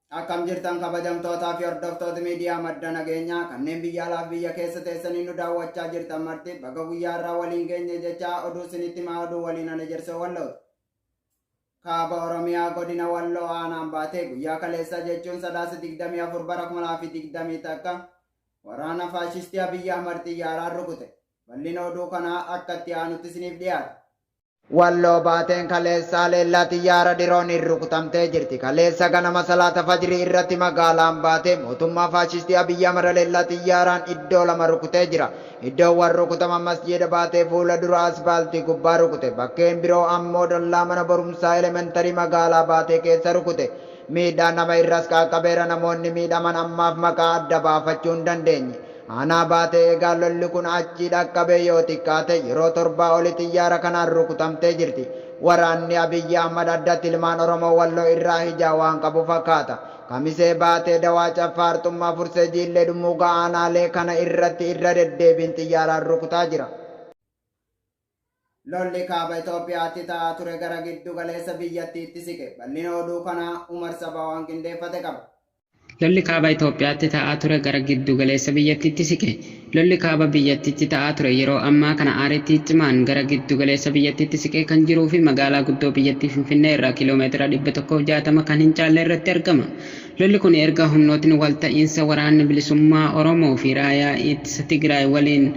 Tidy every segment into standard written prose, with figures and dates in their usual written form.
Akkam jirtan kabajamtootaa fi hordoftoota miidiyaa Madda Nageenyaa kanneen biyya alaa fi biyya keessa teessanii nu daawwachaa jirtan marti baga guyyaa irraa waliin geenye jechaa oduu isinitti himaa oduu waliin ana Jersoo Wallooti. Kaaba Oromiyaa godina Walloo aanaan baatee guyyaa kaleessaa jechuun Sadaasa 24 bara 2021 waraana faashistii Abiyyi Ahmad xiyyaaraan rukute. Bal'ina oduu kanaa akka itti aanutti isiniif dhiyaata. Walloo Baateen kaleessa haleellaa xiyyaara dirooniin rukutamtee jirti. Kaleessa ganama salaata fajrii irratti magaalaan Baatee mootummaa faashistii Abiy Ahmad haleellaa xiyyaaraan iddoo 2 rukutee jira. Iddoowwan rukutaman Masjiida Baatee fuula dura asfaaltii gubbaa rukute. Bakkeen biroo ammoo dallaa mana barumsaa elementarii magaalaa Baatee keessa rukute. Miidhaan nama irras qaaqqabeera namoonni miidhaman ammaaf maqaa adda baafachuu hin dandeenye. Aanaa Baatee egaa lolli kun achii dhaqqabee yoo xiqqaate yeroo torbaa oli xiyyaara kanaan rukutamtee jirti. Waraanni Abiyyi Ahmad addatti ilmaan Oromoo Walloo irraa hijaa waan qabu fakkaata. Kamisee, Baatee, Dawaa Caffaa, Arxummaa Fursee, Jiillee Dhummuugaa aanaalee kana irratti irra deddeebiin xiyyaaraan rukutaa jira. Lolli Kaaba Itoophiyaatti ta'aa ture gara giddu galeessa biyyattiitti siqe. Bal'ina oduu kanaa Umar Sabaa waan qindeeffate qaba. Lolli Kaaba Itoophiyaatti ta'aa ture gara giddu galeessa biyyattiitti siqe. Lolli Kaaba biyyattiitti ta'aa ture yeroo ammaa kana aaritii cimaan gara giddu galeessa biyyattiitti siqee kan jiruu fi magaalaa guddoo biyyattii Finfinnee irraa kiiloomeetira 160 kan hin caalle irratti argama. Lolli kun erga humnootni walta'iinsa Waraanni Bilisummaa Oromoo fi Raayaa Ittisa Tigraay waliin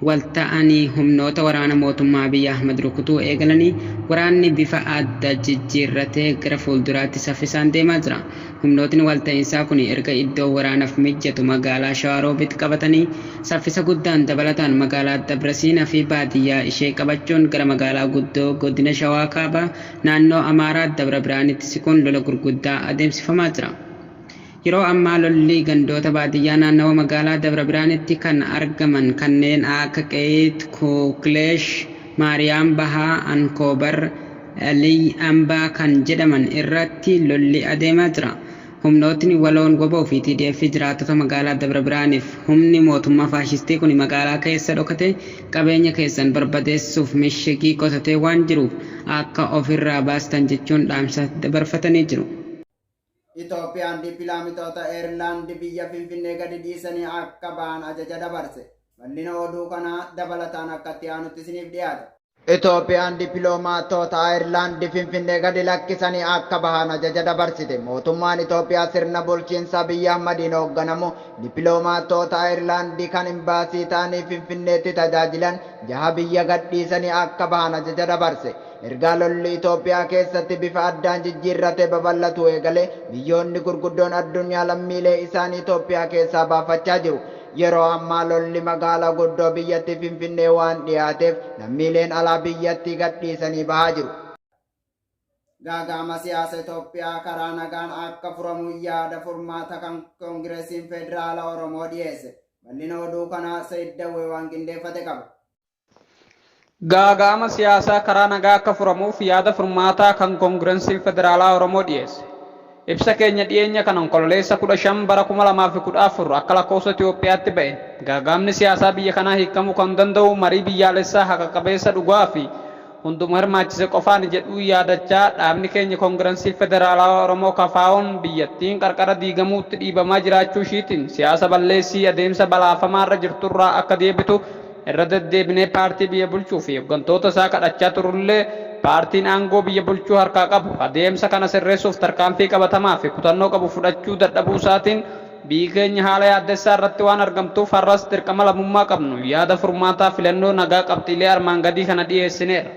walta'anii humnoota waraana mootummaa Abiy Ahmad rukutuu eegalanii waraanni bifa adda jijjiirratee gara fuulduraatti saffisaan deemaa jira. Humnootni walta'iinsaa kuni erga iddoo waraanaf mijjatu magaalaa Shawaroobit qabatanii saffisa guddaan dabalataan magaalaa Dabrasiina fi baadiyyaa ishee qabachuun gara magaalaa guddoo godina Shawaa Kaabaa naannoo Amaaraa Dabra Birhaanitti siquun lola gurguddaa adeemsifamaa jira. Yeroo ammaa lolli gandoota baadiyyaa naannawa magaalaa Dabra Birhaanitti kan argaman kanneen akka Qeeyit, Kuukleesh, Maariyaam Bahaa, Ankoobar, Liy Ambaa kan jedhaman irratti lolli adeemaa jira. Humnootni waloon wbo fi TDF jiraattota magaalaa Dabra Birhaaniif humni mootummaa faashistii kuni magaalaa keessa dhokatee qabeenya keessan barbadeessuuf mishigii qotatee waan jiruuf akka of irraa baastan jechuun dhaamsa dabarfatanii jiru. Itoophiyaan dippilaamitota Ayerlaand biyya Finfinnee gadi dhiisanii akka bahan ajaja dabarse. Bal'ina oduu kanaa dabalataan akka itti aanutti isiniif dhiyaata. Itoophiyaan dippiloomaattoota Ayerlaand Finfinnee gadi lakkisanii akka bahan ajaja dabarsite. Mootummaan Itoophiyaa sirna bulchiinsa Abiy Ahmadiin hoogganamu dippiloomaattoota Ayerlaand kan imbaasii ta'anii Finfinneetti tajaajilan jaha biyya gadhiisanii akka bahan ajaja dabarse. Ergaa lolli Itoophiyaa keessatti bifa addaan jijjiirratee babal'atuu eegalee biyyoonni gurguddoon addunyaa lammiilee isaanii Itoophiyaa keessaa baafachaa jiru. Yeroo ammaa lolli magaalaa guddoo biyyattii Finfinnee waan dhiyaateef lammiileen alaa biyyattii gadhiisanii bahaa jiru. Gaaga'ama siyaasa Itoophiyaa karaa nagaan akka furamu yaada furmaata kan Koongiresiin Federaala Oromoo dhiyeesse. Bal'ina oduu kanaa Sayid Dawwee waan qindeeffate qaba. Gaaga'ama siyaasaa karaa nagaa akka furamuuf yaada furmaataa kan Koongirensiin Federaalaa Oromoo dhiyeesse. Ibsa keenya dhiyeenya kana Onkololeessa 15 bara 2014 akka lakkoofsa Itoophiyaatti ba'e, gaaga'amni siyaasaa biyya kanaa hiikkamuu kan danda'u marii biyyaalessaa haqa qabeessa dhugaa fi hunduma hirmaachise qofaani jedhuu yaadachaa dhaabni keenya Koongirensiin Federaalawaa Oromoo KFOn biyyattiin qarqara diigamuutti dhiibamaa jiraachuu ishiitiin siyaasa balleessii adeemsa balaafamaarra jirturraa akka deebitu Irra deddeebinee paartii biyya bulchuu fi hoggantoota isaa kadhachaa turrullee paartiin aangoo biyya bulchuu harkaa qabu adeemsa kana sirreessuuf tarkaanfii qabatamaa fi kutannoo qabu fudhachuu dadhabuu isaatiin biyyi keenya haala yaaddessaa irratti waan argamtuuf har'as dirqama lammummaa qabnu yaada furmaataa filannoo nagaa qabxiilee armaan gadii kana dhiyeessineerra.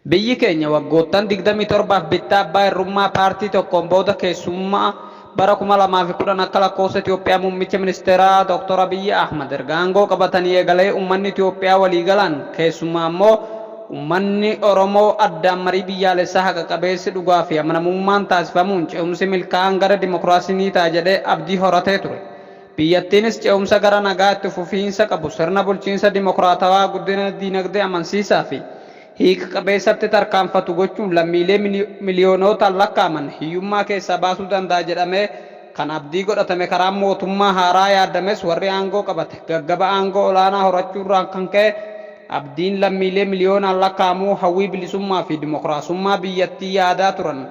Biyyi keenya waggoottan 27f bittaa abbaa irrummaa paartii tokkoon booda keessummaa bara 2010 akka lakkoofsa Itoophiyaa Muummicha Ministeeraa Dr. Abiyyi Ahmad erga aangoo qabatanii eegalee ummanni Itoophiyaa waliigalaan keessumaa ammoo ummanni Oromoo addaan marii biyyaalessaa haqa qabeessi dhugaa fi amanamummaan taasifamuun ce'umsi milkaa'aan gara dimokiraasii ni ta'a jedhee abdii horatee ture. Biyyattiinis ce'umsa gara nagaa itti fufiinsa qabu, sirna bulchiinsa dimokiraatawaa, guddina diinagdee amansiisaa fi hiika qabeessatti tarkaanfatu gochuun lammiilee miliyoonootaan lakkaa'aman hiyyummaa keessaa baasuu danda'a jedhamee kan abdii godhatame karaan mootummaa haaraa yaadames warri aangoo qabate gaggaba aangoo olaanaa horachuurraan kan ka'e abdiin lammiilee miliyoonaan lakkaa'amuu hawwii bilisummaa fi dimokiraasummaa biyyattii yaadaa turan.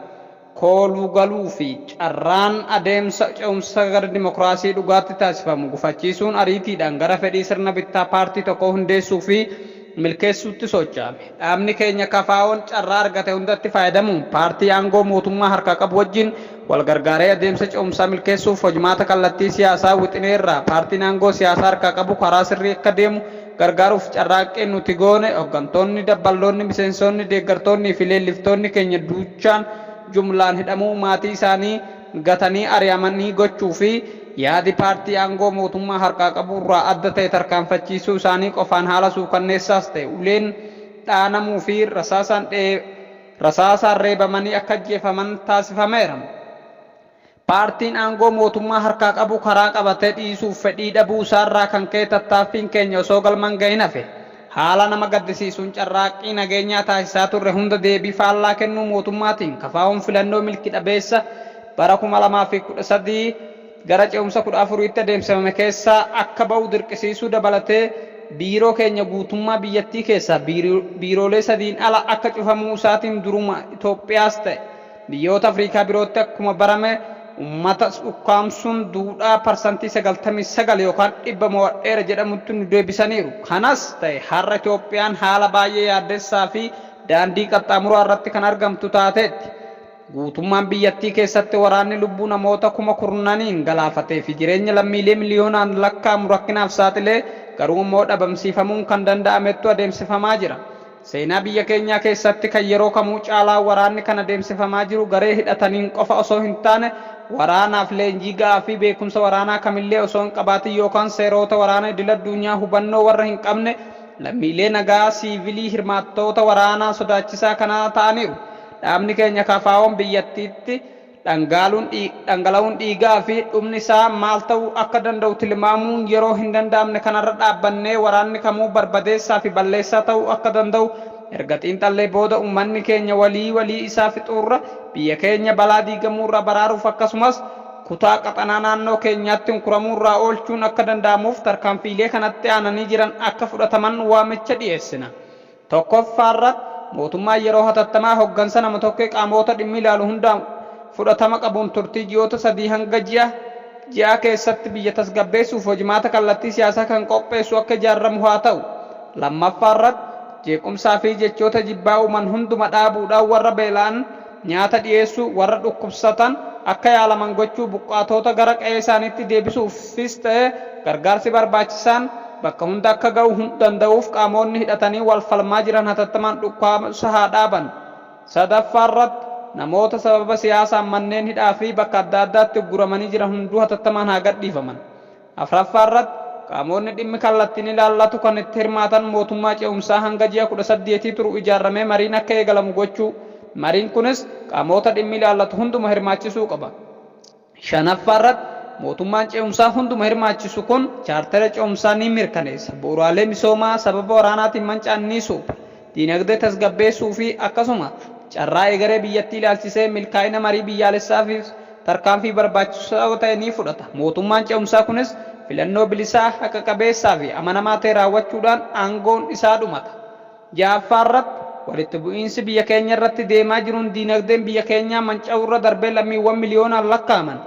Kooluu galuu fi carraan adeemsa ce'umsa gara dimokiraasii dhugaatti taasifamu gufachiisuun ariitiidhaan gara fedhii sirna bittaa paartii tokkoo hundeessuu fi milkeessuutti socho'ame. Dhaabni keenya KFO'n carraa argate hundatti fayyadamuun paartii aangoo mootummaa harkaa qabu wajjin wal gargaaree adeemsa ce'umsaa milkeessuuf hojmaata kallattii siyaasaa wixineerraa paartiin aangoo siyaasaa harkaa qabu karaa sirrii akka deemu gargaaruuf carraaqqii nuti goone hooggantoonni, dabballoonni, miseensonni, deeggartoonnii fi leelliftoonni keenya duuchaan jumlaan hidhamuu, maatii isaanii gatanii ari'amanii gochuu fi yaadi paartii aangoo mootummaa harkaa qabu irraa adda ta'e tarkaanfachiisuu isaanii qofaan haala suukanneessaas ta'e uleen dhaanamuu fi rasaasaan reebamanii akka ajjeefaman taasifameera. Paartiin aangoo mootummaa harkaa qabu karaa qabatee dhiisuuf fedhii dhabuu isaarraa kan ka'e tattaaffiin keenya osoo galmaan gahin hafe. Haala nama gaddisiisuun carraaqqii nageenyaa taasisaa turre hunda deebii faallaa kennuu mootummaatiin KFO'n filannoo milki dhabeessa bara 2013 gara ce'umsa 14tti adeemsifame keessaa akka ba'u dirqisiisuu dabalatee biiroo keenya guutummaa biyyattii keessaa biiroolee sadiin ala akka cufamuu isaatiin duruma Itoophiyaas ta'e biyyoota Afrikaa birootti akkuma barame ummata ukkaamsuun duudhaa 99% yookaan 100 mo'adheera jedhamutti nu deebisaniiru. Kanas ta'e har'a Itoophiyaan haala baay'ee yaaddessaa fi daandii qaxxaamuraa irratti kan argamtu taateetti. Guutummaan biyyattii keessatti waraanni lubbuu namoota 10,000n galaafatee fi jireenya lammiilee miliyoonaan lakkaa'amu rakkinaaf saaxilee garuu immoo dhabamsiifamuun kan danda'amettu adeemsifamaa jira. Seenaa biyya keenyaa keessatti kan yeroo kamuu caalaa waraanni kan adeemsifamaa jiru garee hidhataniin qofa osoo hin taane waraanaaf leenjii ga'aa fi beekumsa waraanaa kamillee osoo hin qabaatin yookaan seerota waraana idil addunyaa hubannoo warra hin qabne lammiilee nagaa siivilii hirmaattoota waraanaa sodaachisaa kanaa ta'aniiru. Dhaabni keenya KFO'n biyyattiitti dhangala'uun dhiigaa fi dhumni isaa maal ta'uu akka danda'u tilmaamuun yeroo hin danda'amne kanarra dhaabbannee waraanni kamuu barbadeessaa fi balleessaa ta'uu akka danda'u erga xiinxallee booda uummanni keenya walii walii isaa fixuurra biyya keenya balaa diigamuurraa baraaruuf akkasumas kutaa qaxanaa naannoo keenyaatti hunkuramuurraa oolchuun akka danda'amuuf tarkaanfiilee kanatti aananii jiran akka fudhataman waamicha dhiyeessina. Tokkoffaarratti mootummaan yeroo hatattamaa hoggansa nama tokkee qaamota dhimmi ilaalu hundaan fudhatama qabuun turtii ji'oota 3 hanga ji'a 6 keessatti biyya tasgabbeessuuf hojimaata kallattii siyaasaa kan qopheessu akka ijaaramu haa ta'u. Lammaffaarratti jeequmsaa fi jechoota jibbaa uuman hunduma dhaabuudhaan warra beela'an nyaata dhiyeessuu, warra dhukkubsatan akka yaalaman gochuu, buqqaatota gara qe'ee isaaniitti deebisuufis ta'e gargaarsi barbaachisaan bakka hunda akka ga'uu danda'uuf qaamonni hidhatanii wal falmaa jiran hatattamaan dhukaasa haa dhaaban. Sadaffaarratti namoota sababa siyaasaan manneen hidhaa fi bakka adda addaatti ugguramanii jiran hunduu hatattamaan haa gadhiifaman. Afraffaarratti qaamonni dhimmi kallattiin ilaallatu kan itti hirmaatan mootummaa ce'umsaa hanga ji'a 18 turu ijaaramee mariin akka eegalamu gochuu. Mariin kunis qaamota dhimmi ilaallatu hunduma hirmaachisuu qaba. Shanaffaarratti mootummaan ce'umsaa hunduma hirmaachisu kun chaartera ce'umsaa ni mirkaneessa. Bu'uuraalee misoomaa sababa waraanaatiin manca'an ni supha. Diinagdee tasgabbeessuu fi akkasuma carraa egeree biyyattii ilaalchisee milkaa'ina marii biyyaalessaa fi tarkaanfii barbaachisaa ta'e ni fudhata. Mootummaan ce'umsaa kunis filannoo bilisaa, haqa qabeessaa fi amanamaa ta'e raawwachuudhaan aangoon isaa dhumata. Ja'affaarratti walitti bu'iinsi biyya keenya irratti deemaa jiruun diinagdeen biyya keenyaa manca'uurra darbee lammiiwwan miliyoonaan lakkaa'aman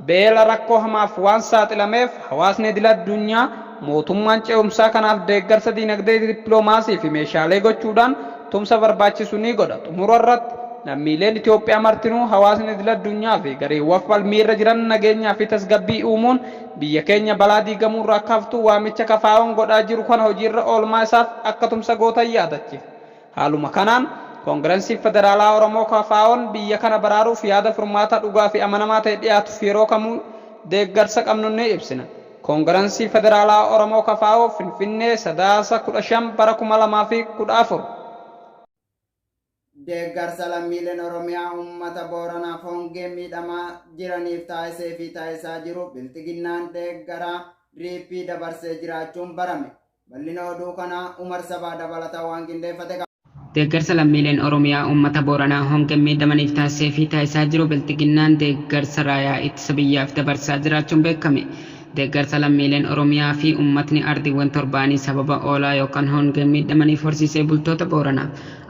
beela rakkoo hamaaf waan saaxilameef hawaasni idil addunyaa mootummaan ce'umsaa kanaaf deeggarsa diinagdee, dippiloomaasii fi meeshaalee gochuudhaan tumsa barbaachisu ni godha. Xumura irratti lammiileen Itoophiyaa martinuu hawaasni idil addunyaa fi gareewwan falmii irra jiran nageenyaa fi tasgabbii uumuun biyya keenya balaa diigamuurraa akka haftu waamicha KFO'n godhaa jiru kana hojiirra oolmaa isaaf akka tumsa gootan yaadachiifna. Haaluma kanaan Koongirensii Federaalaa Oromoo KFO'n biyya kana baraaruuf yaada furmaata dhugaa fi amanamaa ta'e dhiyaatuuf yeroo kamuu deeggarsa qabnu ni ibsina. Koongirensii Federaalaa Oromoo KFO, Finfinnee, Sadaasa 15 bara 2014. Deeggarsa lammiileen Oromiyaa uummata Booranaaf hongee miidhamaa jiraniif taasisee fi taasisaa jiru Bilxiginnaan deeggaraa riippii dabarsee jiraachuun barame. Bal'ina oduu kanaa Umar Sabaa dabalataa waan qindeeffate qaba. Deeggarsa lammiileen Oromiyaa uummata Booranaa hongeen miidhamaniif taasisee fi taasisaa jiru Bilxiginnaan deeggarsa raayyaa ittisa biyyaaf dabarsaa jiraachuun beekame. Deeggarsa lammiileen Oromiyaa fi uummatni ardiiwwan torbaanii sababa oolaa yookaan hongeen miidhamaniif horsiisee bultoota Booranaa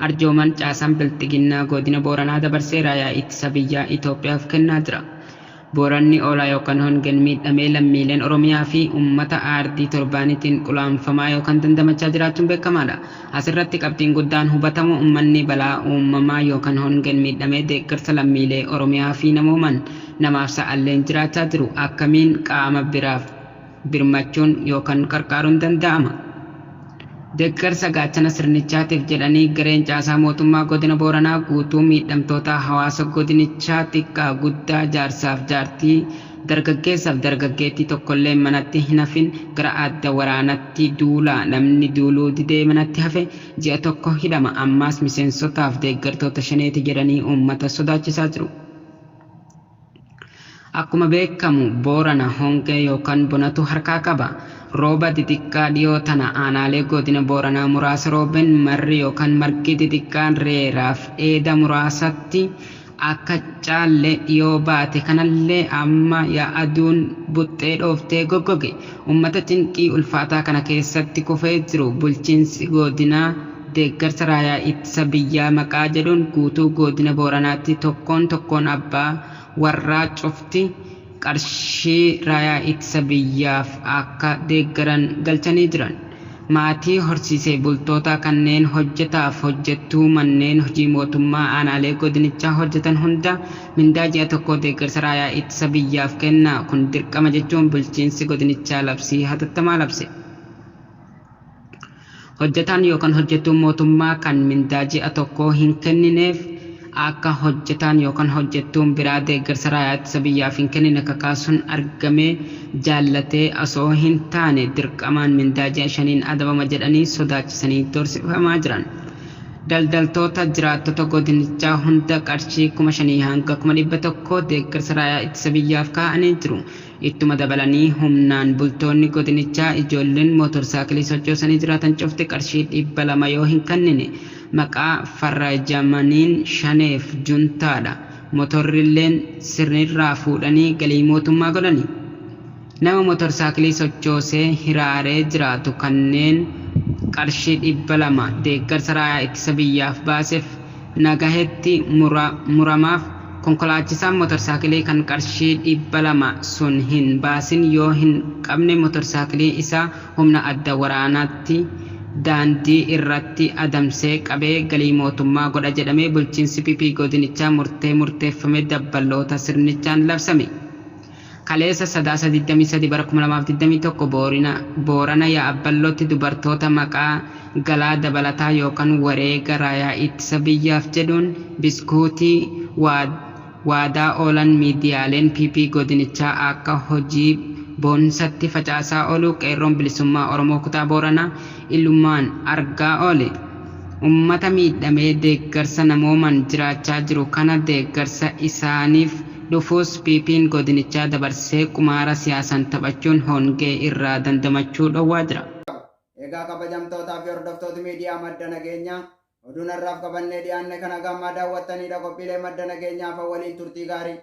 arjooman caasaan bilxiginnaa godina Booranaa dabarsee raayyaa ittisa biyyaa Itoophiyaaf kennaa jira. Booranni oolaa yookaan hongeen miidhamee lammiileen Oromiyaa fi uummata ardii torbaaniitiin qulaanfamaa yookaan dandamachaa jiraachuun beekamaadha. Asirratti qabxiin guddaan hubatamu uummanni balaa uumamaa yookaan hongeen miidhamee deeggarsa lammiilee Oromiyaa fi namooman namaaf sa'alleen jiraachaa jiru akkamiin qaama biraaf birmachuun yookaan qarqaaruun danda'ama? Deeggarsa gaachana sirnichaatiif jedhanii gareen caasaa mootummaa godina Booranaa guutuu miidhamtoota hawaasa godinichaa xiqqaa guddaa jaarsaaf jaartii dargaggeessaaf dargaggeettii tokkollee manatti hin hafin gara adda waraanatti duulaa namni duuluu didee manatti hafe ji'a tokko hidhama ammaas miseensotaaf deeggartoota shaneeti jedhanii uummata sodaachisaa jiru. Akkuma beekamu Boorana hongee yookaan bonatu harkaa qaba. Rooba xixiqqaa dhiyoo tana aanaalee godina Booranaa muraasa roobeen marri yookaan margi xixiqqaan reeraaf dheeda muraasatti akka caalle dhiyoo baate kanallee amma aduun buxxee dhooftee goggoge. Uummata cinqii ulfaataa kana keessatti kufee jiru bulchiinsi godinaa deeggarsa raayyaa ittisa biyyaa maqaa jedhuun guutuu godina Booranaatti tokkoon tokkoon abbaa warraa cufti qarshii raayyaa ittisa biyyaaf akka deeggaran galchanii jiran. Maatii horsiisee bultoota kanneen hojjetaaf hojjettuu manneen hojii mootummaa aanaalee godinichaa hojjetan hunda mindaa ji'a tokko deeggarsa raayyaa ittisa biyyaaf kenna kun dirqama jechuun bulchiinsi godinichaa labsii hatattamaa labse. Hojjetaan yookaan hojjettuun mootummaa kan mindaa ji'a tokko hin kennineef akka hojjetaan yookaan hojjettuun biraa deeggarsa raayyaa ittisa biyyaaf hin kennine kakaasuun argamee jaallatee osoo hin taane dirqamaan mindaa ji'a shaniin adabama jedhanii sodaachisanii doorsifamaa jiran. Daldaltoota jiraattota godinichaa hunda qarshii 5,000 hanga 100,000 deeggarsa raayyaa ittisa biyyaaf kaa'anii jiru. Ittuma dabalanii humnaan bultoonni godinichaa ijoolleen mootorsaayikilii sochoosanii jiraatan cufti qarshii 200 yoo hin kennine maqaa farrajamaniin shaneef juntaadha. Motorrilleen sirnirraa fuudhanii galii mootummaa godhani. Nama mootorsaayikilii sochoosee hiraaree jiraatu kanneen qarshii 200 deeggarsa raayyaa ittisa biyyaaf baaseef nagahetti muramaaf konkolaachisaan mootorsaayikilii kan qarshii 200 sun hin baasin yoo hin qabne mootorsaayikilii isaa humna adda waraanaatti daandii irratti adamsee qabee galii mootummaa godha jedhamee bulchiinsi PP godinichaa murtee murteeffame dabballoota sirnichaan labsame. Kaleessa sadaasa 23 bara 2021 Boorana Yaa'abballootti dubartoota maqaa galaa dabalataa yookaan wareega raayyaa ittisa biyyaaf jedhuun biskuutii waadaa oolan miidiyaaleen PP godinichaa akka hojii boonsatti facaasaa oolu qeerroon bilisummaa Oromoo kutaa Booranaa ilumaan argaa oole. Uummata miidhamee deeggarsa namoomaan jiraachaa jiru kana deeggarsa isaaniif dhufuus PP'n godinichaa dabarsee qumaara siyaasaan taphachuun hongee irraa dandamachuu dhowwaa jira. Egaa kabajamtootaa fi hordoftoota miidiyaa madda nageenyaa oduun har'aaf qabannee dhiyaanne kana gammaa daawwattanidha. Qophiilee madda nageenyaaf waliin turtii gaarii.